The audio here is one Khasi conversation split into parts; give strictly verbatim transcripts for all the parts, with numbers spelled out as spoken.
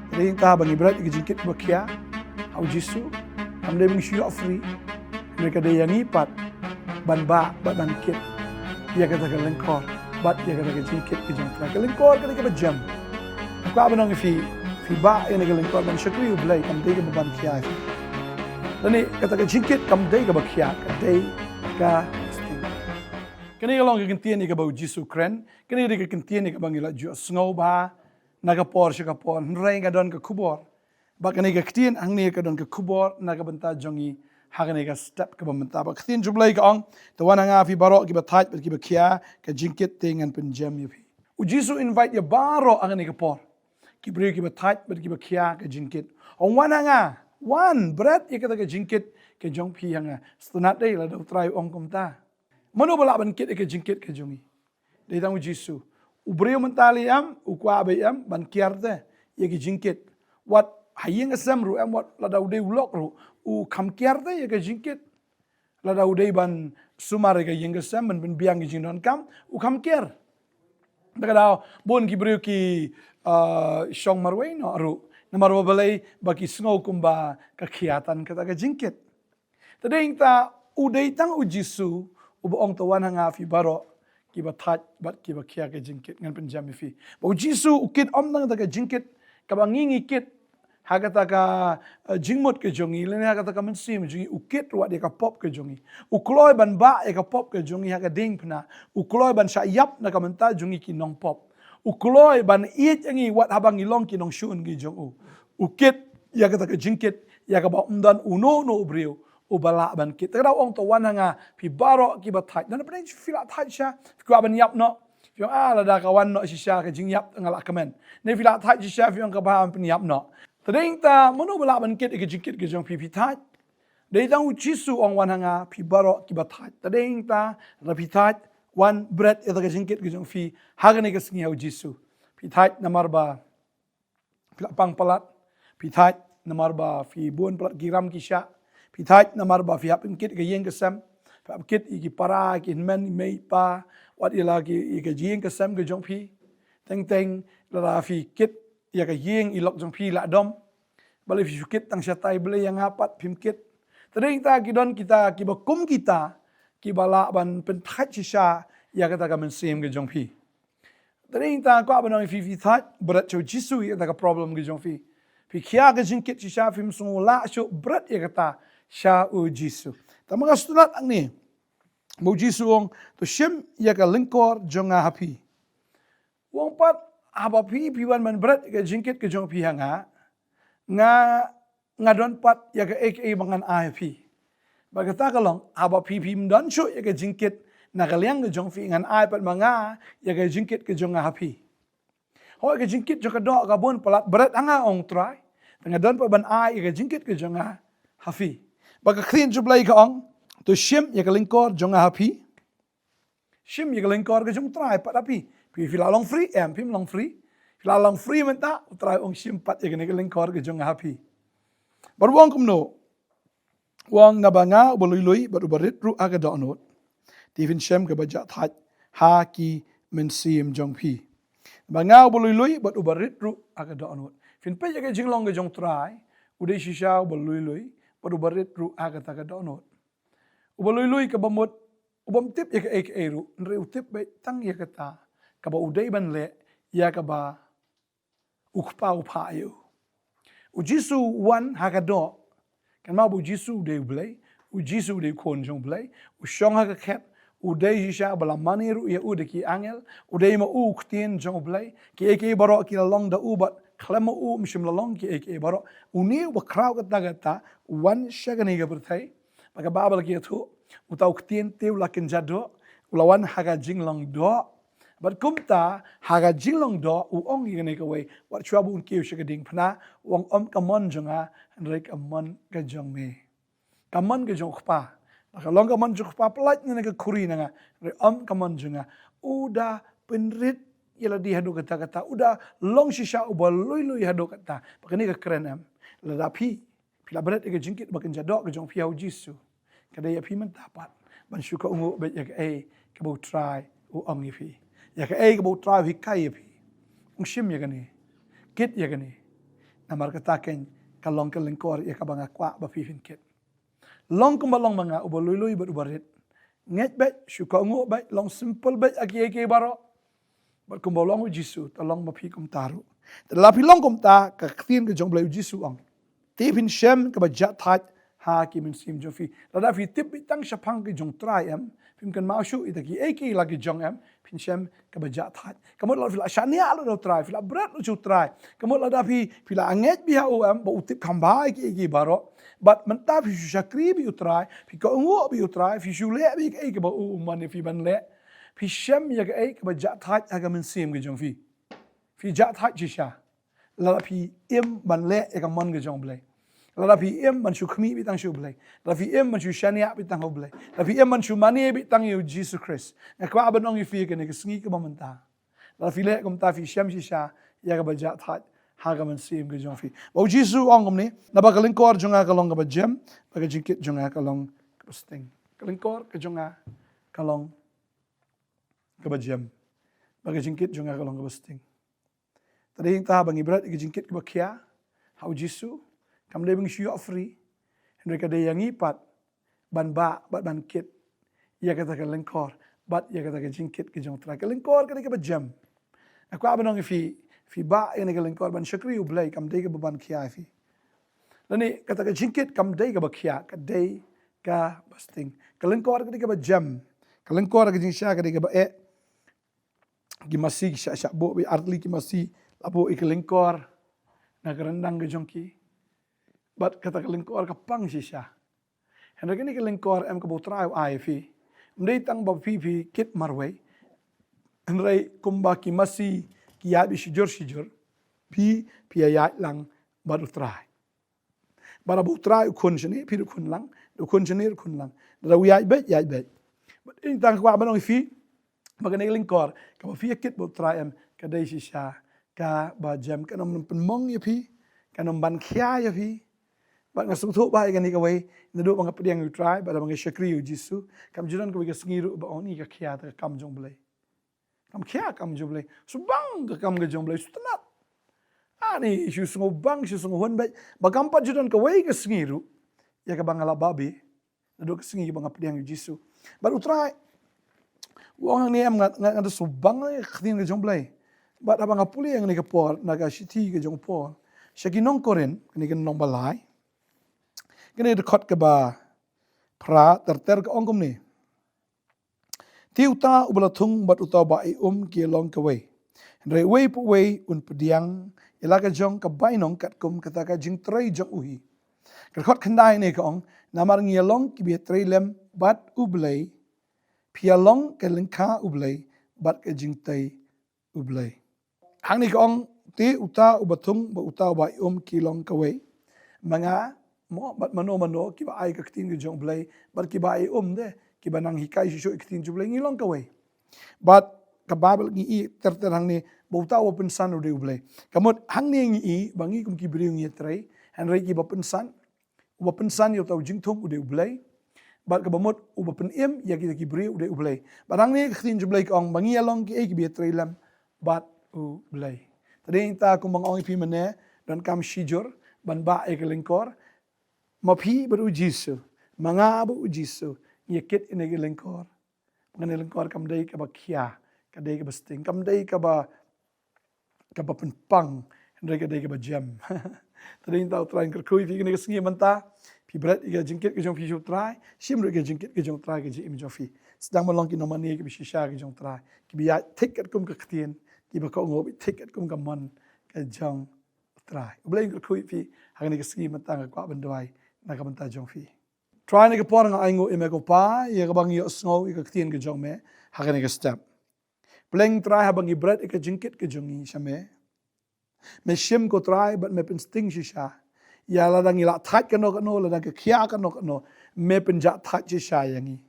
Te dei ta ba ngi bret ïa ka jingkit ba khia ha u Jisu, kam dei ba ngi shu ïoh free. Hynrei ka dei ïa ngi pat ban bah bad ban kit ïa kata ka lyngkor bad ïa kata ka jingkit ka jong u Trai. Ka lyngkor ka dei kaba jem. Nga kwah ban ong ïa phi, phi bah ïa kane ka lyngkor ban shakri U Blei, kam dei kaba ban khia ïa phi. Lane kata ka jingkit kam dei kaba khia, ka dei ka sting. Kane ka long ka kyntien ïa kaba u Jisu u kren. Kane ka dei ka kyntien ïa kaba ngi la ju sngew bha na ka por sha ka por. Hynrei ka don ka khubor. Bad kane ka ktien hangne ka don ka khubor na ka bynta jong ngi ha kane ka step kaba mynta. Bad ka ktien jong U Blei ka ong, "To wan ha nga phi baroh kiba thait bad kiba khia, ka jingkit te ngan pynjem ïa phi." U Jisu u invite ïa baroh ha kane ka por. Ki briew kiba thait bad kiba khia ka jingkit. Ong, "Wan ha nga, wan, bret ïa kata ka jingkit ka jong phi ha nga." Sngewtynnad dei lada u Trai u ong kumta. Mano ba lah ban kit ïa ka jingkit ka jong ngi? Dei tang u Jisu. U briew mynta lei em, u kwah beit em ban kiar te ïa ka jingkit. Wat ha ïing ka sem ruh em, wat lada u dei u lok ruh, u kham kiar te ïa ka jingkit. Lada u dei ban sumar ïa ka ïing ka sem, ban pynbiang ka jingdonkam, u kham kiar. Te ka daw bun ki briew ki, ah, shong marwei noh ruh. Namar ba balei? Ba ki sngew kumba ka khia tang kata ka jingkit. Te dei ta u dei tang u Jisu uba ong, "To wan ha nga phi baroh kiba thait bad kiba khia ka jingkit, ngan pynjem ïa phi." Ba u Jisu u kit ym tang kata ka jingkit kaba ngi ngi kit ha kata ka, eh, jingmut ka jong ngi, lane ha kata ka mynsiem jong ngi, u kit ruh ïa ka pop ka jong ngi. U kloi ban bah ïa ka pop ka jong ngi ha ka diengphna. U kloi ban shah ïap na ka bynta jong ngi ki nongpop. U kloi ban ïeit ïa ngi wat haba ngi long ki nongshun ki jong u. U kit ïa kata ka jingkit, ïa kaba ym don uno uno u briew uba lah ban kit. Te ka daw ong, "To wan ha nga phi baroh kiba thait." Don pdeng phi lah thait shisha, phi kwah ban ïap noh. Phi ong, "Ah, lada ka wan noh shisha ka jingïap nga lah kmen." Ne phi lah thait shisha, phi ong, "Ka bha ban pynïap noh." Te dei ta mano ba lah ban kit ïa ka jingkit ka jong phi, phi thait? Dei tang u Jisu u ong, "Wan ha nga phi baroh kiba thait." Te dei ta lada phi thait, wan bret ïa kata ka jingkit ka jong phi ha kane ka sngi ha u Jisu. Phi thait namar ba phi la pang palat. Phi thait namar ba phi bun palat ki ram ki shah. Phi thait namar ba phi hap pynkit ïa ka ïing ka sem. Phi hap kit ïa ki para, ki hynmen, i mei i pa, wat ïa la ki, ïa ka ïing ka sem ka jong phi. Teng teng lada phi kit ïa ka ïing i lok jong phi la dom. Balei phi shu kit tang shatai, balei ïa nga pat phim kit? Te dei ta ki don kita kiba kum kita kiba lah ban pynthait shisha ïa kata ka mynsiem ka jong phi. Te dei ta kwah ban ong ïa phi, phi thait, bret sha u Jisu ïa kata ka problem ka jong phi. Phi khia ka jingkit shisha, phim sngew lah shuh, bret ïa kata sha u Jisu. Te ma nga sngewtynnad hangne ba u Jisu u ong, "To shim ïa ka lyngkor jong nga ha phi." U ong pat, "Haba phi, phi wan ban bret ïa ka jingkit ka jong phi ha nga, nga nga don pat ïa kaei kaei ba ngan ai ha phi." Bad kata ka long, haba phi phim don shuh ïa ka jingkit na ka liang ka jong phi, ngan ai pat ma nga ïa ka jingkit ka jong nga ha phi. Hooid, ka jingkit jong ka doh ka bun palat, bret ha nga, ong u Trai, te nga don pat ban ai ïa ka jingkit ka jong nga ha phi. Bad ka ktien jong u Blei ka ong, "To shim ïa ka lyngkor jong nga ha phi." Shim ïa ka lyngkor ka jong u Trai pat ha phi. Phi, phi la long free? Em, phim long free. Phi la long free mynta? U Trai u ong, "Shim pat ïa kane ka lyngkor ka jong nga ha phi." Bad u ong kumno? U ong, "Naba nga uba lui lui bad uba rit ruh ha ka dohnud, te phin shem kaba jah thait ha ki mynsiem jong phi." Naba nga uba lui lui bad uba rit ruh ha ka dohnud. Phin peit ïa ka jinglong ka jong u Trai, u dei shisha uba lui lui bad uba rit ruh ha kata ka dohnud. Uba lui lui kaba mut u bym tip ïa kaei kaei ruh, hynrei u tip beit tang ïa kata kaba u dei ban leh, ïa kaba u Kpa u phah ïa u. U Jisu u wan ha ka doh. Kynmaw ba u Jisu u dei u Blei, u Jisu u dei u Khun jong u Blei, u shong ha ka khet, u dei shisha ba la mane ruh ïa u da ki angel, u dei ma u u Ktien jong u Blei, kiei kiei baroh ki la long da u bad khlem ma u ym shym la long kiei kiei baroh. Une uba khraw katta katta, u wan sha kane ka pyrthei. Bad ka Baibl ka ïathuh, uta u Ktien te u la kynja doh, u la wan ha ka jinglong doh. Bad kumta, ha ka jinglong doh, u ong ïa kane kawei, wat shuwa ba un kiew sha ka diengphna, u ong, ym ka mon jong nga, hynrei ka mon ka jong me. Ka mon ka jong u Kpa. Bad ka long ka mon jong u Kpa, pyllait na ka khuri na nga, hynrei ym ka mon jong nga. U da pynrit ïa lade haduh katta katta, u da long shisha uba lui lui haduh katta. Bad kane ka kren em, lada phi, phi la bret ïa ka jingkit ba kynja doh ka jong phi ha u Jisu, ka dei ïa phi mynta pat ban shu kohnguh beit ïa kaei kaba u Trai u ong ïa phi, ïa kaei kaba u Trai u hikai ïa phi. Ong, shim ïa kane, kit ïa kane. Namar kata kein ka long ka lyngkor ïa kaba nga kwah ba phi phin kit. Long kumba long ma nga, uba lui lui bad uba rit. Ngeit beit, shu kohnguh beit, long simple beit ha kiei kiei baroh. Bad kumba long u Jisu, to long ma phi kumta ruh. Te lada phi long kumta, ka ktien ka jong u Blei, u Jisu u ong, te phin shem kaba jah thait ha ki mynsiem jong phi. Lada phi tip beit tang shaphang ki jong u Trai em, phim kynmaw shuh ïa kita kiei kiei la ki jong em, phin shem kaba jah thait. Ka mut lada phi la shaniah lut da u Trai, phi la bret lut sha u Trai. Ka mut lada phi, phi la ngeit beit ha u em, ba u tip kham bha ïa kiei kiei baroh. Bad mynta phi shu shakri beit ïa u Trai, phi kohnguh beit ïa u Trai, phi shu leh beit ïa kaei kaba u u mon ïa phi ban leh. Phi shem ïa kaei kaba jah thait ha ka mynsiem ka jong phi. Phi jah thait shisha lada phi im ban leh ïa ka mon ka jong u Blei. Lada phi im ban shu khmih beit tang sha u Blei. Lada phi im ban shu shaniah beit tang ha u Blei. Lada phi im ban shu mane beit tang ïa u Jisu Khrist. Nga kwah ban ong ïa phi kane ka sngi kaba mynta, lada phi leh kumta, phi shem shisha ïa kaba jah thait ha ka mynsiem ka jong phi. Ba u Jisu u ong kumne, naba ka lyngkor jong nga ka long kaba jem, ba ka jingkit jong nga ka long kaba sting. Ka lyngkor ka jong nga ka long kaba jem, ba ka jingkit jong nga ka long kaba sting. Te dei ïa kata ba ngi bret ïa ka jingkit kaba khia ha u Jisu, kam dei ba ngi shu ïoh free. Hynrei ka dei ïa ngi pat ban bah bad ban kit ïa kata ka lyngkor bad ïa kata ka jingkit ka jong u Trai. Ka lyngkor ka dei kaba jem. Nga kwah ban ong ïa phi, phi bah ïa kane ka lyngkor ban shakri u Blei, kam dei kaba ban khia ïa phi. Lane kata ka jingkit kam dei kaba khia, ka dei kaba sting. Ka lyngkor ka dei kaba jem. Ka lyngkor ka jingshisha ka dei kaba eh. Ki masi ki shah shah buh beit, ar tylli ki masi la buh ïa ka lyngkor na ka ryndang ka jong ki. Bad kata ka lyngkor ka pang shisha. Hynrei kane ka lyngkor em kaba u Trai u ai ïa phi. Ym dei tang ba phi phi kit marwei. Hynrei kumba ki masi ki ïaid beit shijur shijur, phi phi ïaid lang bad u Trai. Bad haba u Trai u khun shane, phi ruh khun lang, u khun shane ruh khun lang. Lada u ïaid beit, ïaid beit. Bad ïa kata nga kwah ban ong ïa phi ba kane ka lyngkor kaba phi ïakit bad u Trai em, ka dei shisha kaba jem, kan ym pynmong ïa phi, kan ym ban khia ïa phi. Bad nga sngewthuh ba ïa kane kawei, naduh ba nga pdiang ïa u Trai bad ba nga shakri ïa u Jisu, kam ju don kawei ka sngi ruh ba ong, ni ka khia te ka kam jong u Blei. Kam khia ka kam jong u Blei. Shu bang ka kam ka jong u Blei, shu tynnat. Ani shu sngewbang, shu sngewhun beit ba kam pat ju don kawei ka sngi ruh ïa kaba nga la babe naduh ka sngi ba nga pdiang ïa u Jisu. Bad u Trai u ong hangne em, nga, nga, nga da sngewbang ïa ka ktien ka jong u Blei. Bad haba nga pule ïa kane ka por na ka shithi ka jong u Paul sha ki nong Korinth, kane ka lynnong ba lai, kane ka dkhot kaba phra, ter ter ka ong kumne: Te uta uba la thung bad uta uba ïa um ki long kawei. Hynrei uwei pa uwei un pdiang ïa la ka jong ka bainong katkum kata ka jingtrei jong u hi. Ka dkhot khyndai ne ka ong: Namar ngi ïa long kiba ïatrei lem bad u Blei, phi ïa long ka lyngkha u Blei bad ka jingtei u Blei. Hangne ka ong, te uta uba thung bad uta uba ïa um ki long kawei. Ma nga mo bad mano mano kiba ai ka ktien ka jong u Blei bad kiba ïa um de, kiba nang hikai shuh shuh ïa ka ktien jong u Blei, ngi long kawei. Bad ka Baibl ngi i ter ter hangne ba uta uba pynsan u dei u Blei. Ka mut hangne ngi i ba ngi kum ki briew ngi ïatrei, hynrei kiba pynsan, uba pynsan ïa uta u jingthung u dei u Blei. Bad kaba mut uba pynim ïa kita ki briew u dei u Blei. Bad hangne ka ktien jong u Blei ka ong ba ngi ïa long kiei kiba ïatrei lem bad u Blei. Te dei ïa kata kumba nga ong ïa phi mynne, donkam shijur ban bah ïa ka lyngkor. Ma phi bad u Jisu, ma nga bad u Jisu, ngi ïa kit ïa kane ka lyngkor. Kane ka lyngkor kam dei kaba khia, ka dei kaba sting, kam dei kaba, kaba pynpang, hynrei ka dei kaba jem. Te dei ïa kata u Trai un kyrkhu ïa phi kane ka sngi mynta. Phi bret ïa ka jingkit ka jong phi sha u Trai, shim ruh ïa ka jingkit ka jong u Trai ha ka jingim jong phi. Sdang ban long ki nongmane kiba shisha ka jong u Trai, kiba ïaid thik katkum ka ktien, kiba kohnguh beit thik katkum ka mon ka jong u Trai. U Blei un kyrkhu ïa phi ha kane ka sngi mynta. Nga kwah ban duwai na ka bynta jong phi. Trai, ha kane ka por nga ainguh ïa me ko Pa ïa kaba ngi ïohsngew ïa ka ktien ka jong me ha kane ka step. Bad Trai, haba ngi bret ïa ka jingkit ka jong ngi sha me, me shim ko Trai bad me pynsting shisha. Ïa lada ngi la thait kano kano, lada ka khia kano kano, me pynjah thait shisha ïa ngi.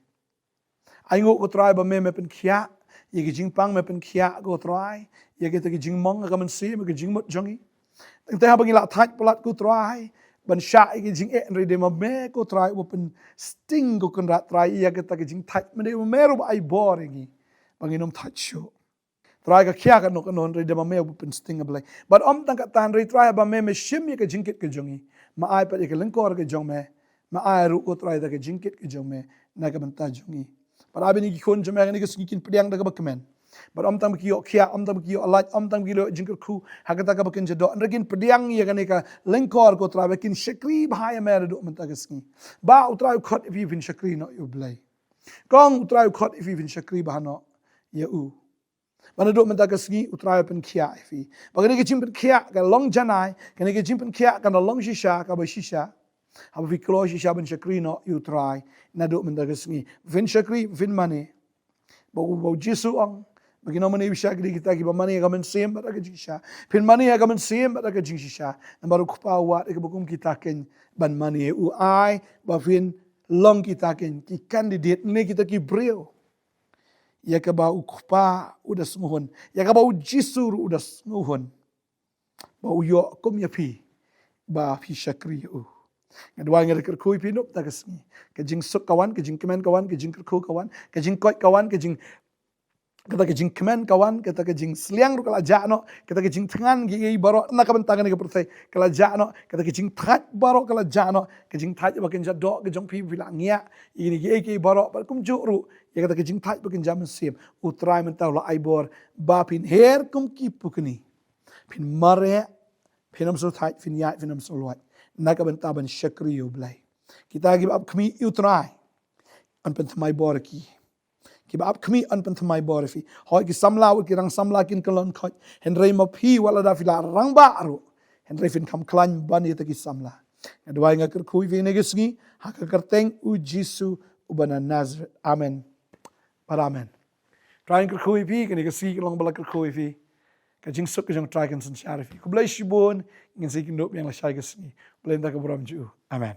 Ainguh ko Trai ba me, me pynkhiah ïa ka jingpang, me pynkhiah ko Trai ïa kita ki jingmong ha ka mynsiem, ïa ka jingmut jong ngi. Tang te haba ngi la thait palat ko Trai ban shah ïa ka jingeh, hynrei dei ma me ko Trai uba pynsting ko Kynrad Trai ïa kita ki jingthait. Me dei ma me ruh ba ai bor ïa ngi ba ngin ym thait shuh. Trai ka khia kano kano, hynrei da ma me u pynsting, a Blei. Bad ym tang katta, hynrei Trai ba me, me shim ïa ka jingkit ka jong ngi. Ma ai pat ïa ka lyngkor ka jong me. Ma ai ruh, ko Trai, da ka jingkit ka jong me na ka bynta jong ngi. Bad ai ba ngi ki khun jong me kane ka sngi kin pdiang da kaba kmen. Bad ym tang ba ki ïoh khiah, ym tang ba ki ïoh lait, ym tang ba ki ïoh jingkyrkhu ha kata kaba kin jadok, hynrei kin pdiang ïa kane ka lyngkor, ko Trai, ba kin shakri bha ïa me naduh mynta ka sngi. Ba U Trai u khot ïa phi phin shakri noh ïa U Blei. Kong, U Trai u khot ïa phi phin shakri bha noh ïa u. Ba naduh mynta ka sngi U Trai u pynkhiah ïa phi. Ba kane ka jingpynkhiah ka long janai, kane ka jingpynkhiah kan long shisha kaba shisha. Haba phi kloi shisha ban shakri noh ïa U Trai naduh mynta ka sngi. Phin shakri, phin mane. Ba u, ba U Jisu u ong ba ki nongmane shisha ki dei kita kiba mane ha ka mynsiem bad ha ka jingshisha. Phin mane ha ka mynsiem bad ha ka jingshisha, namar U Kpa u wad ïa kiba kum kita keiñ ban mane. U ai ba phin long kita keiñ ki candidate, ne kita ki briew ïa kaba U Kpa u da sngewhun, ïa kaba U Jisu ruh u da sngewhun ba u ïoh kum ïa phi, ba phi shakri ïa u. Nga duwai, nga da kyrkhu ïa phi naduh mynta ka sngi. Ka jingsuk ka wan, ka jingkmen ka wan, ka jingkyrkhu ka wan, ka jingkoit ka wan, ka jing, kata ka jingkmen ka wan, kata ka jingsliang ruh ka la jah noh, kata ka jingthngan kiei baroh na ka bynta kane ka pyrthei ka la jah noh, kata ka jingthait baroh ka la jah noh, ka jingthait ba kin jadok ka jong phi, phi la ngiah ïa kine kiei kiei baroh, bad kumjuh ruh ïa kata ka jingthait ba kin jah mynsiem. U Trai mynta u la ai bor ba phin her kum ki pukni. Phin mareh, phin ym sngewthait, phin ïaid, phin ym sngewlwait na ka bynta ban shakri ïa U Blei. Kita kiba ap khmih ïa U Trai, yn pynthymmai bor ïa ki. Kiba ap khmih, yn pynthymmai bor ïa phi. Hooid, ki samla, wat ki rang samla kin kyllon khoit, hynrei ma phi, wat lada phi la rangbah ruh, hynrei phin kham khlaiñ ban ïa kita ki samla. Nga duwai, nga kyrkhu ïa phi kane ka sngi ha ka kyrteng U Jisu uba na Nazareth. Amen. Bad amen. Trai un kyrkhu ïa phi, kane ka sngi kan long ba la kyrkhu ïa phi. Ka jingsuk ka jong U Trai kan synshar ïa phi. Khublei shibun. Ngin sa ïakynduh biang lashai ka sngi. Khublei na ka burom jong U. Amen.